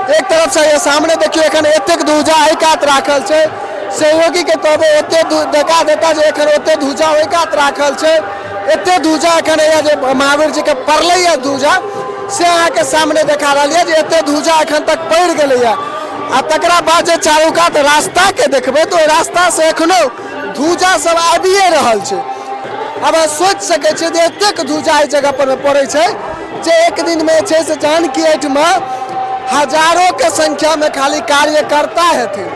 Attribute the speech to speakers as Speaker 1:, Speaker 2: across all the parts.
Speaker 1: एक तरफ से ये सामने देखियौ, एखन एतेक धूजा एहि कात राखल छै। सहयोगी के कहबै ओते देखा देता जे एखन ओते धूजा ओहि कात राखल छै। एते धूजा एखन होइए जे महावीर जी के पड़लैए धूजा, से अहाँके सामने देखा रहल यऽ जे एते धूजा एखन तक पड़ि गेलैए। आ तकरा बाद जे चारू कात रास्ताके देखबै तऽ ओहि रास्तासँ एखनो धूजा सब आबिए रहल छै। आब अहाँ सोचि सकै छियै जे एतेक धूजा एहि जगह पर पड़ै छै जे एक दिनमे जे छै से जानकी एहिठमा हजारोके संख्यामे खाली कार्यकर्ता हेथिन।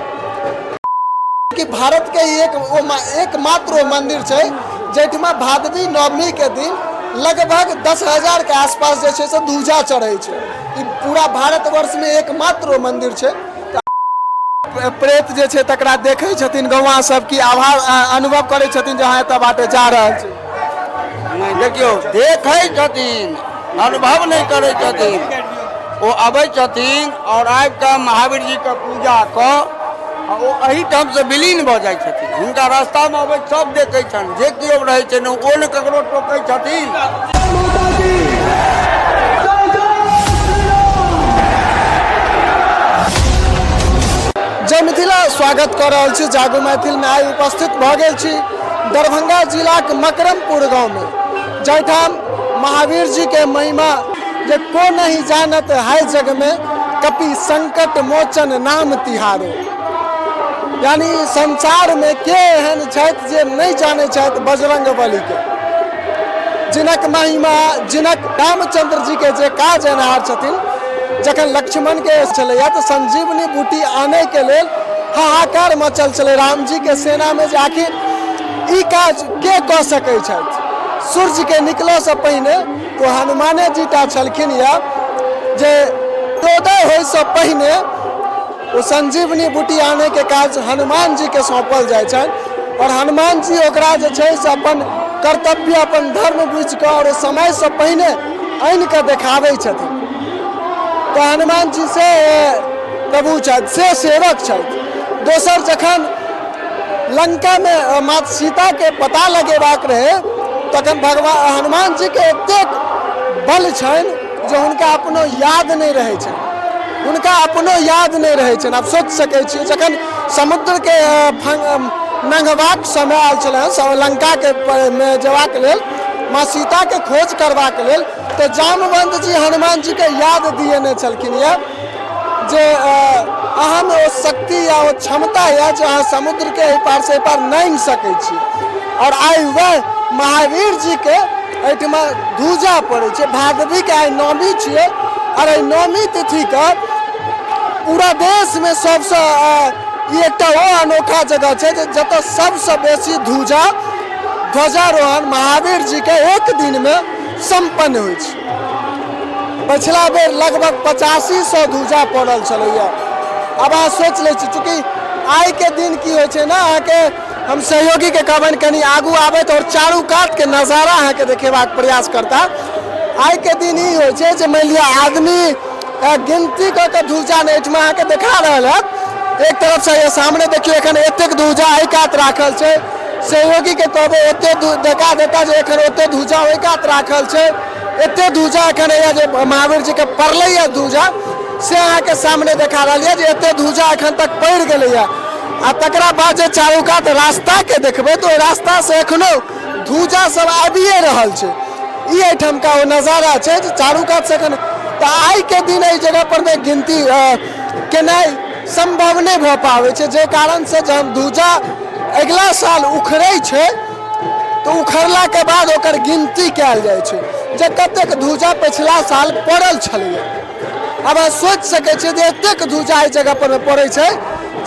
Speaker 1: कि भारत के एक ओ एकमात्र ओ मंदिर छै जाहिठमा भादवी नवमी के दिन लगभग 10,000 के आसपास जे छै से धूजा चढ़ै छै। ई पूरा भारतवर्ष में एकमात्र ओ मंदिर छै। प्रेत जे छै तकरा देखै छथिन गौआँ सब की आभार अनुभव करै छथिन जे अहाँ एतऽ बाटे जा रहल छी?
Speaker 2: नहि, देखियौ, देखै छथिन, अनुभव नहि करै छथिन। ओ अबै छथिन आओर आबि कऽ महावीर जीके पूजा कऽ आ ओ एहिठामसँ विलीन भऽ जाइ छथिन। हुनका रास्तामे अबैत सब देखै छनि, जे केओ रहै छै ने ओ ने ककरो टोकै छथिन।
Speaker 1: जय मिथिला, स्वागत कऽ रहल छी जागू मैथिलमे। आइ उपस्थित भऽ गेल छी दरभंगा जिलाक मकरमपुर गाँवमे, जाहिठाम महावीर जी के महिमा जे को नहीं जानत है जग में, कपि संकट मोचन नाम तिहारो। यानी संसार में के एहन छथि जे नहीं जाने छथि बजरंग बली के, जिनक महिमा, जिनक रामचंद्र जी के जे काज एनहार छथिन। जखन लक्ष्मण के छलैया तऽ संजीवनी बूटी आने के लेल हाहाकार मचल छलै राम जी के सेना में जे आखिर ई काज के कऽ सकै छथि। सूर्य के निकलऽसँ पहिने तो हनुमाने जी टा छलखिन या जे सूर्योदय होइसँ पहिने ओ संजीवनी बूटी आनैके काज हनुमान जीके सौंपल जाइ छनि और हनुमान जी ओकरा जे छै से अपन कर्तव्य, अपन धर्म बुझि कऽ और समयसँ पहिने आनि कऽ देखाबै छथिन। तऽ हनुमान जी से प्रभु छथि, से सेवक छथि। दोसर, जखन लंकामे माता सीताके पता लगेबाक रहै तखन भगवान हनुमान जीके एतेक बल छनि जे हुनका अपनो याद नहि रहै छनि, हुनका अपनो याद नहि रहै छनि। आब सोचि सकै छियै, जखन समुद्रके नंघबाक समय आयल छलै लंकाके मे जेबाक लेल, माँ सीताके खोज करबाक लेल, तऽ जामवंत जी हनुमान जीके याद दिएने छलखिन यऽ जे अहाँमे ओ शक्ति या ओ क्षमता यऽ जे अहाँ समुद्रके एहि पारसँ एहि पार नाङ्गि सकै छी। आओर आइ वएह महावीर जीके एहिठमा धूजा पड़ै छै। भादवीके आइ नवमी छियै आओर एहि नवमी तिथिके पूरा देशमे सबसँ ई एकटा ओ अनोखा जगह छै जे जतऽ सबसँ बेसी धूजा ध्वजारोहण महावीर जीके एक दिनमे सम्पन्न होइ छै। पछिला बेर लगभग 8,500 धूजा पड़ल छलैया। आब अहाँ सोचि लै छी, चूँकि आइके दिन की होइ छै ने, अहाँके हम सहयोगीके कहबनि कनि आगू आबथि आओर चारू कातके नजारा अहाँके देखेबाक प्रयास करता। आइके दिन ई होइ छै जे मानि लिअ आदमी गिनती कऽ के धूजा ने एहिठमा अहाँके देखा रहल हैत। एक तरफसँ ये सामने देखियौ, एखन एतेक धूजा एहि कात राखल छै। सहयोगीके कहबै ओते देखा देता जे एखन ओते धूजा ओहि कात राखल छै। एते धूजा एखन होइए जे महावीर जीके पड़लैए धूजा, से अहाँके सामने देखा रहल यऽ जे एते धूजा एखन तक पड़ि गेलैए। आ तकरा बाद जे चारू कात रास्ताके देखबै तऽ ओहि रास्तासँ एखनो धूजा सब आबिए रहल छै। ई एहिठामका ओ नजारा छै जे चारू कातसँ एखन तऽ आइके दिन एहि जगह पर मे गिनती केनाइ सम्भव नहि भऽ पाबै छै, जाहि कारणसँ जहन धूजा अगिला साल उखड़ै छै तऽ उखड़लाके बाद ओकर गिनती कयल जाइ छै जे कतेक धूजा पछिला साल पड़ल छलैया। आब अहाँ सोचि सकै छियै जे एतेक धूजा एहि जगह पर पड़ै छै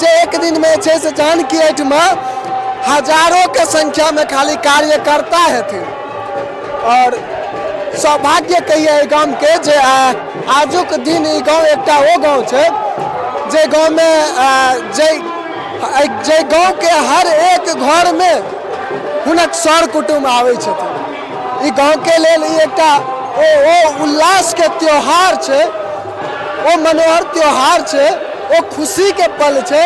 Speaker 1: जे एक दिनमे जे छै से जानकी एहिठमा हजारोके संख्यामे खाली कार्यकर्ता हेथिन। आओर सौभाग्य कहिए एहि गामके जे आजुक दिन ई गाँव एकटा ओ गाँव छै जे गाँवमे जाहि गाँवके हर एक घरमे हुनक सर कुटुम्ब आबै छथिन। ई गाँवके लेल ई एकटा ओ उल्लासके त्योहार छै, ओ मनोहर त्योहार छै, ओ खुशीके पल छै।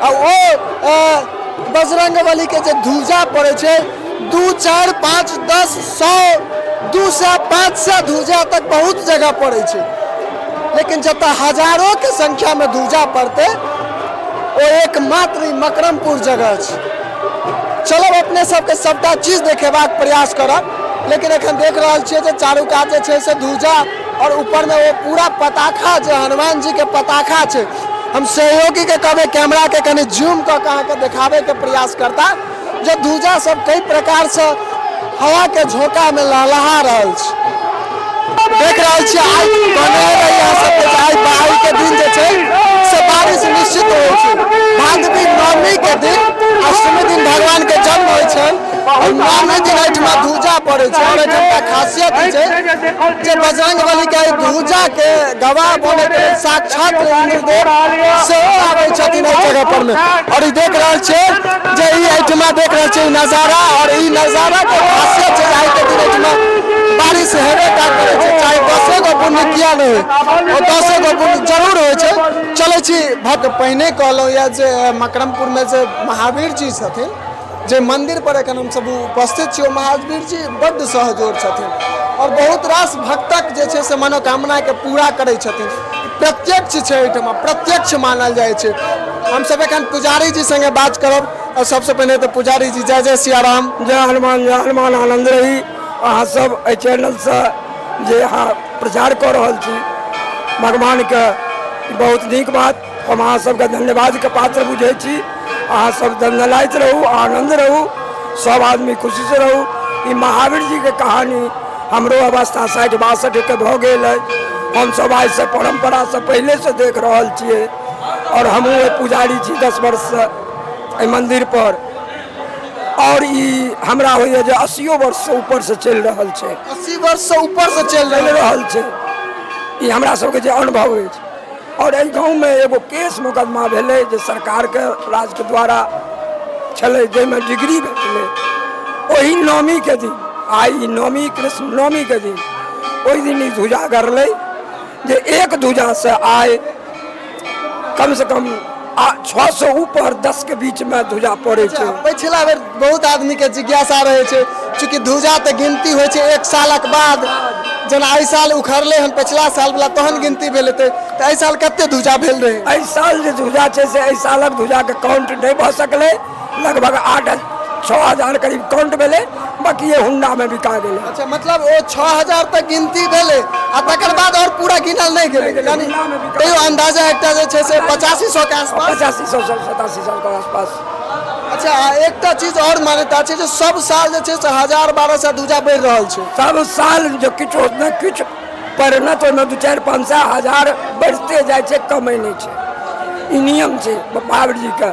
Speaker 1: आ ओ बजरंग बलीके जे धूजा पड़ै छै, 2 4 5 10 100 200 500 धूजा तक बहुत जगह पड़ै छै। लेकिन जतऽ हजारोके संख्यामे धूजा पड़तै ओ एकमात्र ई मकरमपुर जगह छै। चलब अपने सबके सबटा चीज देखेबाक प्रयास करब, लेकिन एखन देख रहल छियै जे चारू कात जे छै से धूजा और ऊपर में ओ पूरा पताखा जे हनुमान जी के पताखा छै। हम सहयोगी के कहबै कैमरा के कनि जूम कऽ के अहाँके देखाबे के प्रयास करता जे धूजा सब कई प्रकार से हवा के झोंका में लहलहा रहल छै। देख रहल छियै आइ कहने रही अहाँ सबके जे आइ बाहरी के दिन जे छै से बारिश निश्चित होइ छै। भादवी नवमी के दिन अष्टमी दिन भगवान के जन्म होइ छनि और नवमी दिन एहिठमा धूजा पड़ै छै। और एहिठामका खासियत ई छै जे बजरंग बली के एहि धूजा के गवाह बनै के लेल साक्षात इंद्रदेव सेहो आबै छथिन एहि जगह पर मे। और ई देख रहल छियै जे ई एहिठमा देख रहल छियै ई नजारा, और ई नजारा के खासियत छै जे आइ के दिन एहिठमा बारिश हेबे टा करै छै, चाहे 10 गो बुन्नी किया नहि होइ, ओ 10 गो बुन्नी जरूर होइ छै। चलै छी भक्त, पहिने कहलहुँ यऽ जे मकरमपुरमे जे महावीर जी छथिन, जे मंदिर पर एखन हमसब उपस्थित छी, ओ महावीर जी बड्ड सहजोर छथिन और बहुत रास भक्तक जे छै से मनोकामनाके पूरा करै छथिन। प्रत्यक्ष छै एहिठमा, प्रत्यक्ष मानल जाइ छै। हमसब एखन पुजारी जी संगे बात करब और सबसे पहिने तऽ पुजारी जी जय जय सियाराम।
Speaker 2: जय हनुमान, जय हनुमान। आनंद रही अहाँ सब एहि चैनलसँ जे अहाँ प्रचार कऽ रहल छी भगवानके, बहुत नीक बात। हम अहाँ सबके धन्यवादके पात्र बुझै छी। अहाँ सब दंदनाइत रहू, आनंद रहू, सब आदमी खुशीसँ रहू। ई महावीर जीके कहानी, हमरो अवस्था 60-62 के भऽ गेल अछि। हमसब आइसँ परम्परासँ पहिलेसँ देख रहल छियै और हमहूँ एहि पुजारी छी 10 वर्षसँ एहि मन्दिरपर, और ई हमरा होइए जे 80 वर्षसँ ऊपरसँ चलि रहल छै।
Speaker 1: 80 वर्षसँ ऊपरसँ चलि
Speaker 2: रहल छै। ई हमरा सबके जे अनुभव अछि। और एहि गाँवमे एगो केस मोकदमा भेलै जे सरकारके राजके द्वारा छलै, जाहिमे डिग्री भेटलै ओहि नवमीके दिन। आइ ई नवमी, कृष्ण नवमीके दिन, ओहि दिन ई धुजा गड़लै जे एक धुजासँ आइ कमसँ कम 6 सौ ऊपर 10 के बीचमे धुजा पड़ै छै।
Speaker 1: पछिला बेर बहुत आदमी के जिज्ञासा रहै छै, चूँकि धुजा तऽ गिनती होइ छै एक सालक बाद, जेना एहि साल उखड़लै हन पछिला साल वाला तहन गिनती भेल हेतै, तऽ एहि साल कते धुजा भेल रहै?
Speaker 2: एहि साल जे धुजा छै से एहि सालक धुजाके काउंट नहि भऽ सकलै। लगभग 8-6 हजार करीब काउंट भेलै, बाकी ये हुंडामे बिका गेलै।
Speaker 1: अच्छा, मतलब ओ 6000 तक गिनती भेलै आ तकर बाद और पूरा गिनल नहि गेलै, यानी तैयो अंदाजा एकटा जे छै से 8500 के आसपास।
Speaker 2: 8500, 8700 के आसपास।
Speaker 1: अच्छा, आ एकटा चीज और मान्यता छै जे सब साल जे छै से 1000-1200 धुजा बढ़ि रहल छै।
Speaker 2: सब साल जो किछु ने किछु परिणत ओहिमे 2, 4, 500 हजार बढ़िते जाइ छै, कमै नहि छै। ई नियम छै महावीर जीके।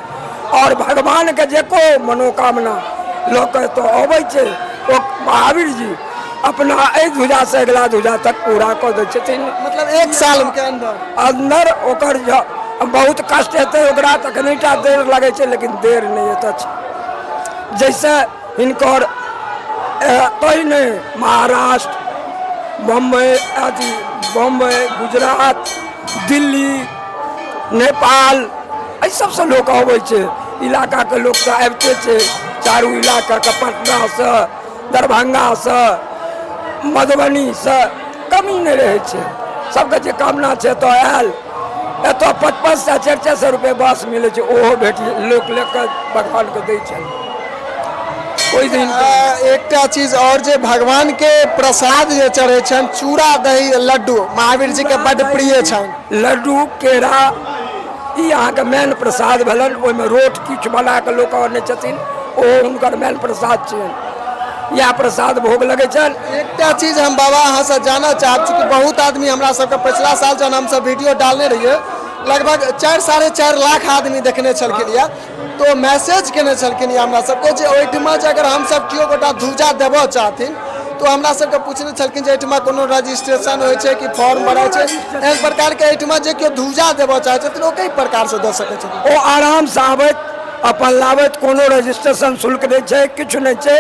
Speaker 2: आओर भगवानके जे को मनोकामना लऽ कऽ एतऽ अबै छै, ओ महावीर जी अपना एहि ध्वजासँ अगिला ध्वजा तक पूरा कऽ दै छथिन।
Speaker 1: मतलब एक साल के अंदर।
Speaker 2: अन्दर। ओकर बहुत कष्ट हेतै ओकरा तखने टा देर लगै छै, लेकिन देर नहि एतऽ छै। जैसे हिनकर एतहि नहि, महाराष्ट्र, बम्बई, अथी बम्बई, गुजरात, दिल्ली, नेपाल, एहि सबसँ लोक अबै छै। इलाकाके लोक तऽ आबिते छै, चारू इलाकाके, पटनासँ, दरभंगासँ, मधुबनीसँ, कमी नहि रहै छै। सबके जे कामना छै एतऽ आयल। एतऽ 55 सए, 4-4 सए रुपए बस मिलै छै, ओहो भेट लोक लऽ कऽ भगवानके दै छै ओहि दिन।
Speaker 1: एकटा चीज और जे भगवान के प्रसाद जे चढ़ै छनि, चूड़ा दही लड्डू महावीर जी के बड्ड प्रिय छनि।
Speaker 2: लड्डू, केरा, ई अहाँके मेन प्रसाद भेलनि। ओहिमे रोट किछु बना कऽ लोक अनै छथिन, ओहो हुनकर मेन प्रसाद छियनि। इएह प्रसाद भोग लगै छनि।
Speaker 1: एकटा चीज हम बाबा अहाँसँ जानऽ चाहब, चूँकि बहुत आदमी हमरा सबके पछिला साल जहन हमसब वीडियो डालने रहियै, लगभग 4-4.5 लाख आदमी देखने छलखिन यऽ, तो मैसेज केने छलखिन यऽ हमरा सबके जे ओहिठमा जे अगर हमसब केओ गोटा धूजा देबऽ चाहथिन, तो हमरा सबके पूछने छलखिन जे एहिठमा कोनो रजिस्ट्रेशन होइ छै कि फॉर्म भराइ छै एहन प्रकारके? एहिठमा जे केओ धूजा देबऽ चाहै छथिन, ओ कई प्रकारसँ दऽ सकै छथिन?
Speaker 2: ओ आरामसँ आबैत, अपन लाबैत, कोनो रजिस्ट्रेशन शुल्क नहि छै, किछु नहि छै।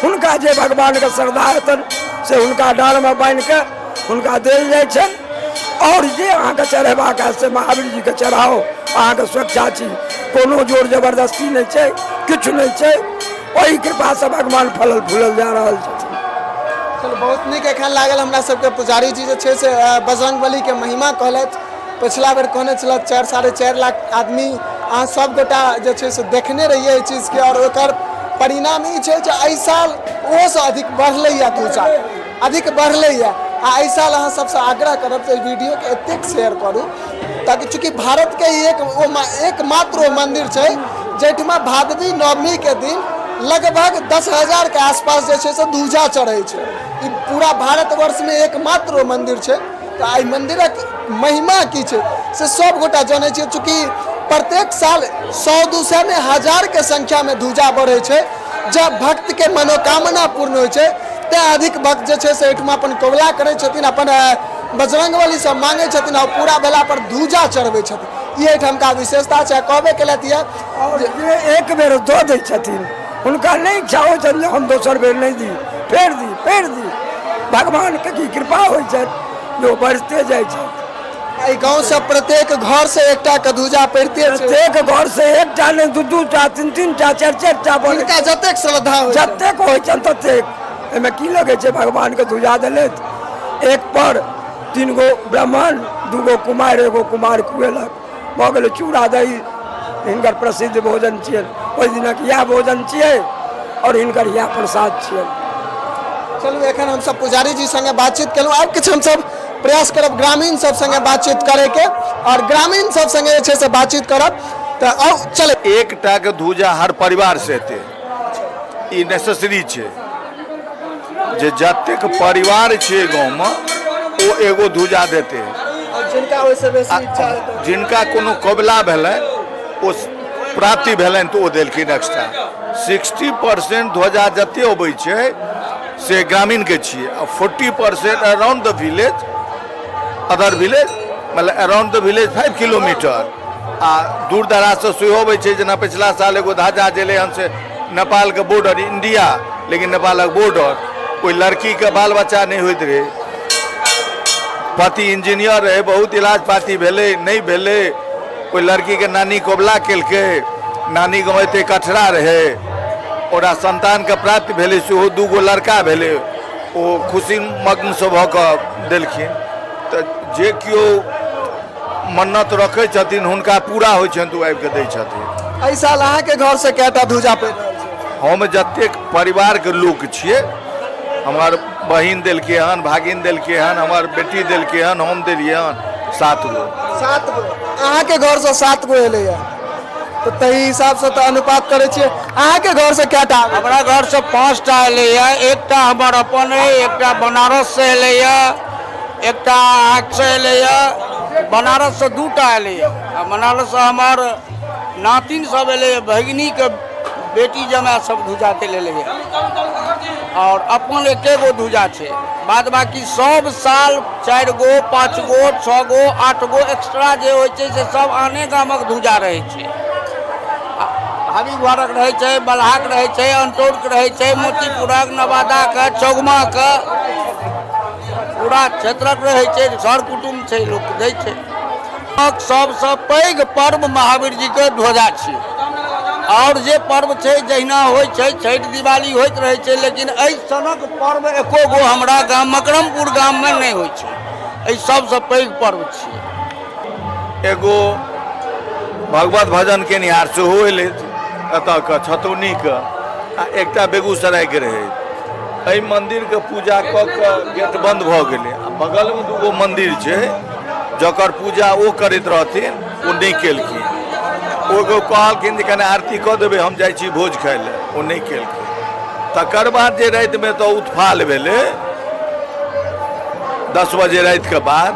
Speaker 2: हुनका जे भगवानके श्रद्धा हेतनि से हुनका डाँड़मे बान्हि कऽ हुनका देल जाइ छनि। आओर जे अहाँके चढ़ेबाक हैत से महावीर जीके चढ़ाउ, अहाँके स्वेच्छा छी। कोनो जोर जबरदस्ती नहि छै, किछु नहि छै। ओहि कृपासँ भगवान फलल फूलल जा रहल छथिन।
Speaker 1: चलू, बहुत नीक एखन लागल हमरा सबके। पुजारी जी जे छै से बजरंग बलीके महिमा कहलथि। पछिला बेर कहने छलथि 4.5 लाख आदमी, अहाँ सब गोटा जे छै से देखने रहियै एहि चीजके, आओर ओकर परिणाम ई छै जे एहि साल ओहोसँ अधिक बढ़लैए, ध्वजा अधिक बढ़लैए। आ एहि साल अहाँ सबसँ आग्रह करब जे एहि वीडियोके एतेक शेयर करू, ताकि चूँकि भारतके ई एक ओ एकमात्र ओ मन्दिर छै जाहिठमा भादवी नवमीके दिन लगभग 10,000 के आसपास जे छै से ध्वजा चढ़ै छै। ई पूरा भारतवर्षमे एकमात्र ओ मन्दिर छै। तऽ एहि मन्दिरक महिमा की छै से सब गोटा जनै छियै। चूँकि प्रत्येक साल 100-200 ने हजारके संख्यामे ध्वजा बढ़ै छै, जब भक्तके मनोकामना पूर्ण होइ छै तैँ अधिक भक्त जे छै से एहिठमा अपन कबुला करै छथिन, अपन बजरंगबलीसँ मांगै छथिन आ पूरा भेला पर ध्वजा चढ़बै छथिन। ई एहिठामका विशेषता छै। कहबे केलथि यऽ
Speaker 2: आओर जे एक बेर दऽ दै छथिन हुनका नहि इच्छा होइ छनि जे हम दोसर बेर नहि दी, फेर दी, फेर दी। भगवानके की कृपा होइ छनि जे ओ बढ़िते जाइ छथि।
Speaker 1: एहि गाँवसँ प्रत्येक घरसँ एकटा के ध्वजा पड़िते छै।
Speaker 2: प्रत्येक घरसँ एकटा नहि, दू दू टा, तीन तीन टा, चारि चारि टा बनै।
Speaker 1: जिनका जतेक श्रद्धा होइ छनि।
Speaker 2: जतेक होइ छनि ततेक। एहिमे की लगै छै, भगवानके ध्वजा देलथि, एक पर 3 गो ब्राह्मण, 2 गो कुमारि, एगो कुमार खुएलक, भऽ गेलै। चूड़ा दही हिनकर प्रसिद्ध भोजन छियनि, ओहि दिनक इएह भोजन छियै आओर हिनकर इएह प्रसाद छियनि।
Speaker 1: चलू, एखन हमसब पुजारी जी संगे बातचीत केलहुँ। आब किछु हमसब प्रयास करब ग्रामीण सब संगे बातचीत करैके, आओर ग्रामीण सब संगे जे छै से बातचीत करब। तऽ आउ चले।
Speaker 3: एकटा के धूजा हर परिवार से हेतै, ई नेसेसरी छै जे जतेक परिवार छै गाँवमे ओ एगो धूजा देतै।
Speaker 1: आओर जिनका ओहिसँ बेसी इच्छा हेतै,
Speaker 3: जिनका कोनो कबुला भेलनि, ओ प्राप्ति भेलनि तऽ ओ देलखिन एक्स्ट्रा। 60% ध्वजा जते अबै छै से ग्रामीणके छियै, आ 40% अराउंड द विलेज, अदर विलेज, मतलब अराउंड द विलेज 5 किलोमीटर, आ दूर दराजसँ सेहो अबै छै। जेना पछिला साल एगो ध्वजा जेलै हन से नेपालके बॉर्डर, इंडिया लेकिन नेपालक बॉर्डर, ओहि लड़कीके बाल बच्चा नहि होइत रहै, पति इंजीनियर रहै, बहुत इलाज पाती भेलै, नहि भेलै। ओहि लड़कीके नानी कबुला केलकै, नानी गाँव एते कठरा रहै, ओकरा सन्तानके प्राप्ति भेलै, सेहो 2 गो लड़का भेलै, ओ खुशी मग्नसँ भऽ कऽ देलखिन। तऽ जे केओ मन्नत रखै छथिन हुनका पूरा होइ छनि तऽ ओ आबि कऽ दै छथिन।
Speaker 1: एहि साल अहाँके घरसँ कएटा ध्वजा पड़ि रहल छै?
Speaker 3: हम जतेक परिवारके लोक छियै, हमर बहिन देलकै हन, भागिन देलकै हन, हमर बेटी देलकै हन, हम देलियै हन, 7 गो।
Speaker 1: 7 गो अहाँके घरसँ 7 गो एलैए, तऽ ताहि हिसाबसँ तऽ अनुपात करै छियै। अहाँके घरसँ कएटा आबै?
Speaker 2: हमरा घरसँ 5टा एलैए। एकटा हमर अपन अइ, एकटा बनारससँ एलैए, एकटा अहाँसँ एलैए, बनारससँ 2टा एलैए, आ बनारससँ हमर नातिन सब एलैए, भगिनीके बेटी जमाय सब ध्वजा के एलैए, आओर अपन एके गो ध्वजा छै। बाद बाकी सब साल 4 गो, 5 गो, 6 गो, 8 गो एक्स्ट्रा जे होइ छै से सब आने गामक ध्वजा रहै छै। हाबी घरक रहै छै, बलहाक रहै छै, अंटौरके रहै छै, मोतीपुरक, नवादाके, चौगमाके, पूरा क्षेत्रक रहै छै। सर कुटुम्ब छै, लोक दै छै। सबसँ पैघ पर्व महावीर जीके ध्वजा छियै। आओर जे पर्व छै जहिना होइ छै, छठि दिवाली होइत रहै छै, लेकिन एहि सनक पर्व एको गो हमरा गाम मकरमपुर गाममे नहि होइ छै। एहि सबसँ पैघ पर्व छियै।
Speaker 3: एगो भगवत भजन केनिहार सेहो एलै एतऽके छतौनीके, आ एकटा बेगूसरायके रहै। एहि मन्दिरके पूजा कऽ कऽ गेट बन्द भऽ गेलै, आ बगलमे 2 गो मन्दिर छै जकर पूजा ओ करैत रहथिन, ओ नहि केलखिन। ओ एगो कहलखिन जे कने आरती कऽ देबै, हम जाइ छी भोज खाइ लए, ओ नहि केलखिन। तकर बाद जे रातिमे तऽ उत्फाल भेलै 10 बजे रातिके बाद,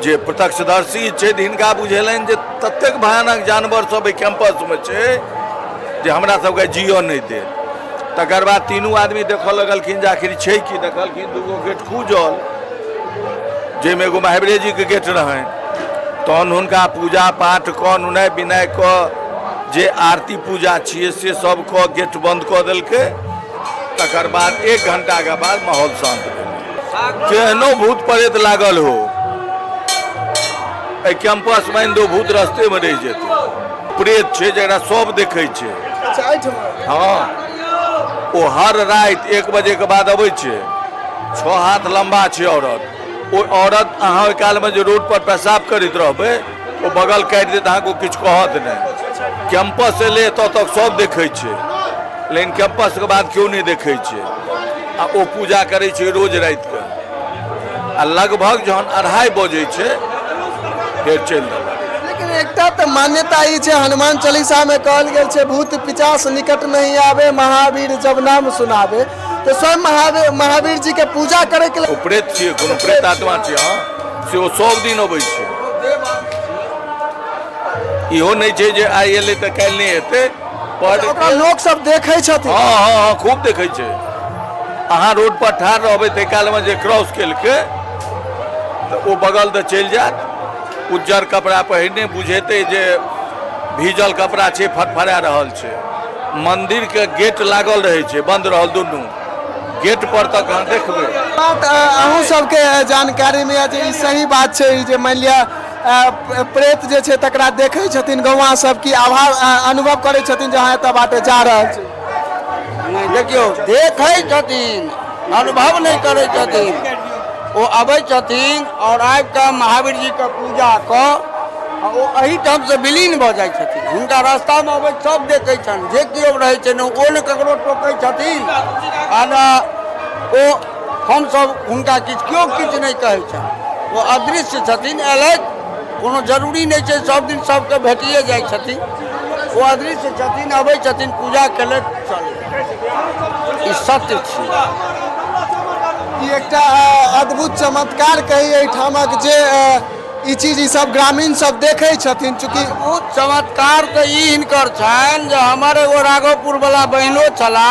Speaker 3: जे प्रत्यक्षदर्शी छै हिनका बुझेलनि जे ततेक भयानक जानवर सब एहि कैंपसमे छै जे हमरा सबके जियऽ नहि देत। तकर बाद तीनू आदमी देखऽ लगलखिन जे आखिर छै की। देखलखिन 2 गो गेट खुजल, जाहिमे एगो महावीरे जीके गेट रहनि। तहन हुनका पूजा पाठ कऽ नुनाइ बिनाइ कऽ जे आरती पूजा छियै से सब कऽ गेट बन्द कऽ देलकै। तकर बाद 1 घंटाके बाद माहौल शान्त भेलै। केहनो भूत प्रेत लागल हो एहि कैंपस में, दो भूत रस्ते में रहि जेतै। प्रेत छै जकरा सब देखै छै।
Speaker 1: अच्छा, एहिठमा?
Speaker 3: हँ, ओ हर राति 1 बजे के बाद अबै छै। 6 हाथ लम्बा छै औरत। ओ औरत अहाँ ओहि कालमे जे रोड पर पेशाब करैत रहबै, ओ बगल काटि देत अहाँके, ओ किछु कहत नहि। कैंपस एलै एतऽ तक सब देखै छै, लेकिन कैंपसके बाद केओ नहि देखै छै। आ ओ पूजा करै छै रोज रातिके, आ लगभग जहन 2:30 बजै छै फेर चलि देलक।
Speaker 1: लेकिन एकटा तऽ मान्यता ई छै, हनुमान चालीसामे कहल गेल छै भूत पिचास निकट नहीं आवे, महावीर जब नाम सुनावे। तऽ स्वयं महावीर जी के पूजा करे के
Speaker 3: ओ प्रेत छियै, कोनो प्रेत आत्मा छियै। हँ, से ओ सब दिन अबै छै। इहो नहि छै जे आइ एलै तऽ काल्हि नहि एतै। पर
Speaker 1: ओकरा लोक सब देखै छथिन।
Speaker 3: हँ हँ हँ, खूब देखै छै। अहाँ रोड पर ठाढ़ रहबै ताहि कालमे जे क्रॉस केलकै तऽ ओ बगल तऽ चलि जायत, उज्जर कपड़ा पहिरने, बुझेतै जे भीजल कपड़ा छै, फटफड़ा रहल छै। मंदिर के गेट लागल रहै छै, बंद रहल दुनू गेट पर तक अहाँ देखबै।
Speaker 1: बात अहूँ सबके जानकारी में जे ई सही बात छै, ई जे मानि लिअ प्रेत जे छै तकरा देखै छथिन गौआँ सब की आभार अनुभव करै छथिन जे अहाँ एतऽ बाटे जा रहल छी?
Speaker 2: नहि, देखियौ, देखै छथिन, अनुभव नहि करै छथिन। ओ अबै छथिन आओर आबि कऽ महावीर जीके पूजा कऽ आ ओ एहिठामसँ विलीन भऽ जाइ छथिन। हुनका रास्तामे अबैत सब देखै छनि, जे केओ रहै छै ने, ओ ने ककरो टोकै छथिन आ ने ओ हमसब हुनका किछु, केओ किछु नहि कहै छनि। ओ अदृश्य छथिन। अयलथि, कोनो जरूरी नहि छै सब दिन सबके भेटिए जाइ छथिन। ओ अदृश्य छथिन, अबै छथिन, पूजा केलथि, चल। ई सत्य छी।
Speaker 1: ई एकटा अद्भुत चमत्कार कही एहिठामक जे ई चीज ई सब ग्रामीण सब देखै छथिन। चूँकि
Speaker 2: अद्भुत चमत्कार तऽ ई हिनकर छनि जे हमर एगो राघोपुर वाला बहिनो छला,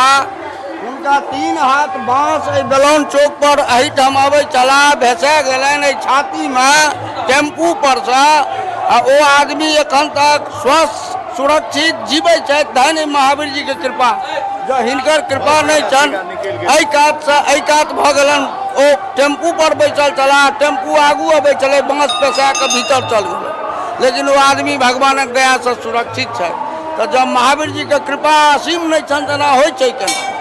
Speaker 2: हुनका 3 हाथ बाँस एहि बेलौन चौक पर एहिठाम अबै छला, भेसा गेलनि एहि छातीमे टेम्पू परसँ, आ ओ आदमी एखन तक स्वस्थ सुरक्षित जीबै छथि। धन्य महावीर जीके कृपा। जँ हिनकर कृपा नहि छनि, एहि कातसँ एहि कात भऽ गेलनि। ओ टेम्पू पर बैसल छला, टेम्पू आगू अबै छलै, बाँस पेसा कऽ भीतर चल गेलै, लेकिन ओ आदमी भगवानक दयासँ सुरक्षित छथि। तऽ जँ महावीर जीके कृपा असीम नहि छनि तेना होइ छै केना?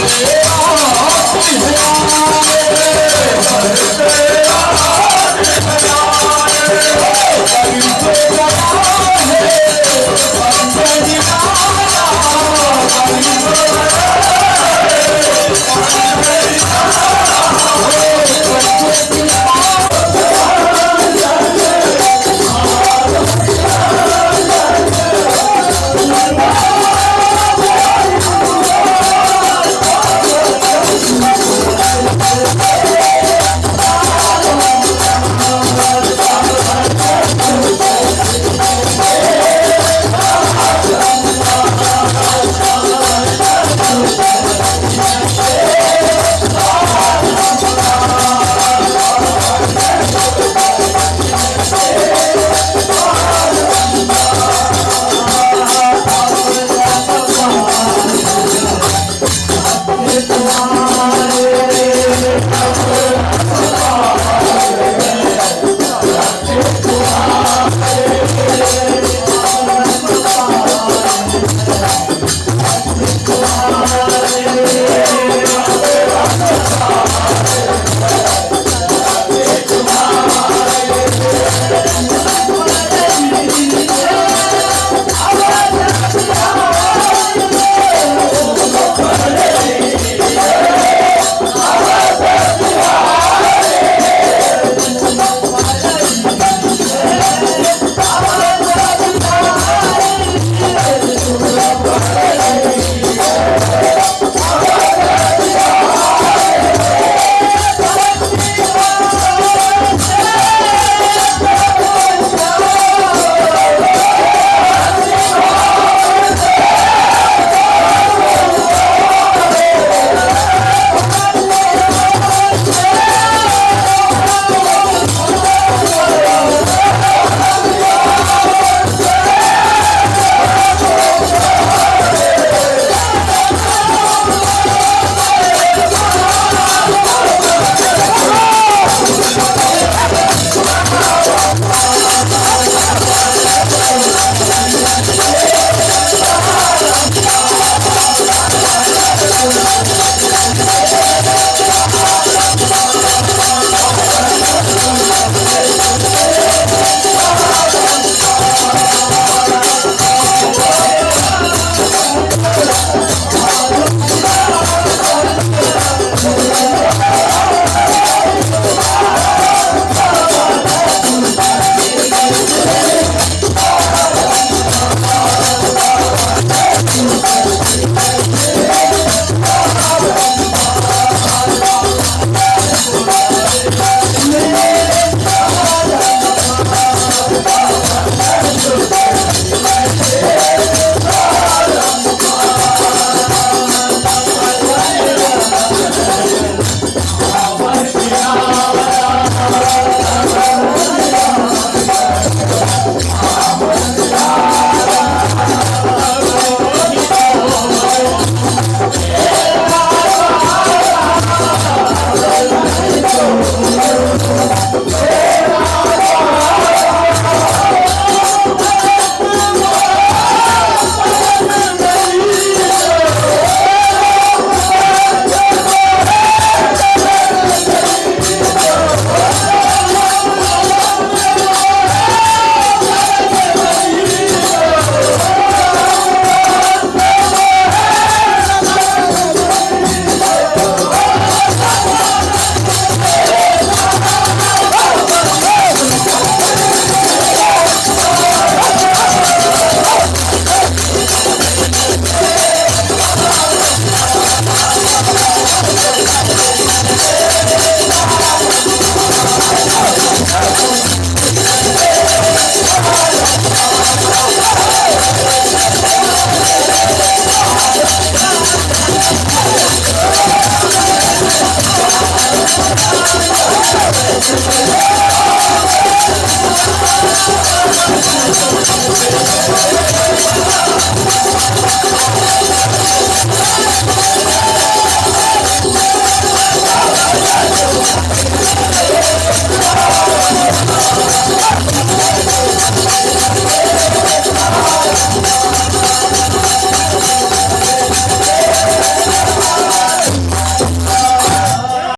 Speaker 2: रे।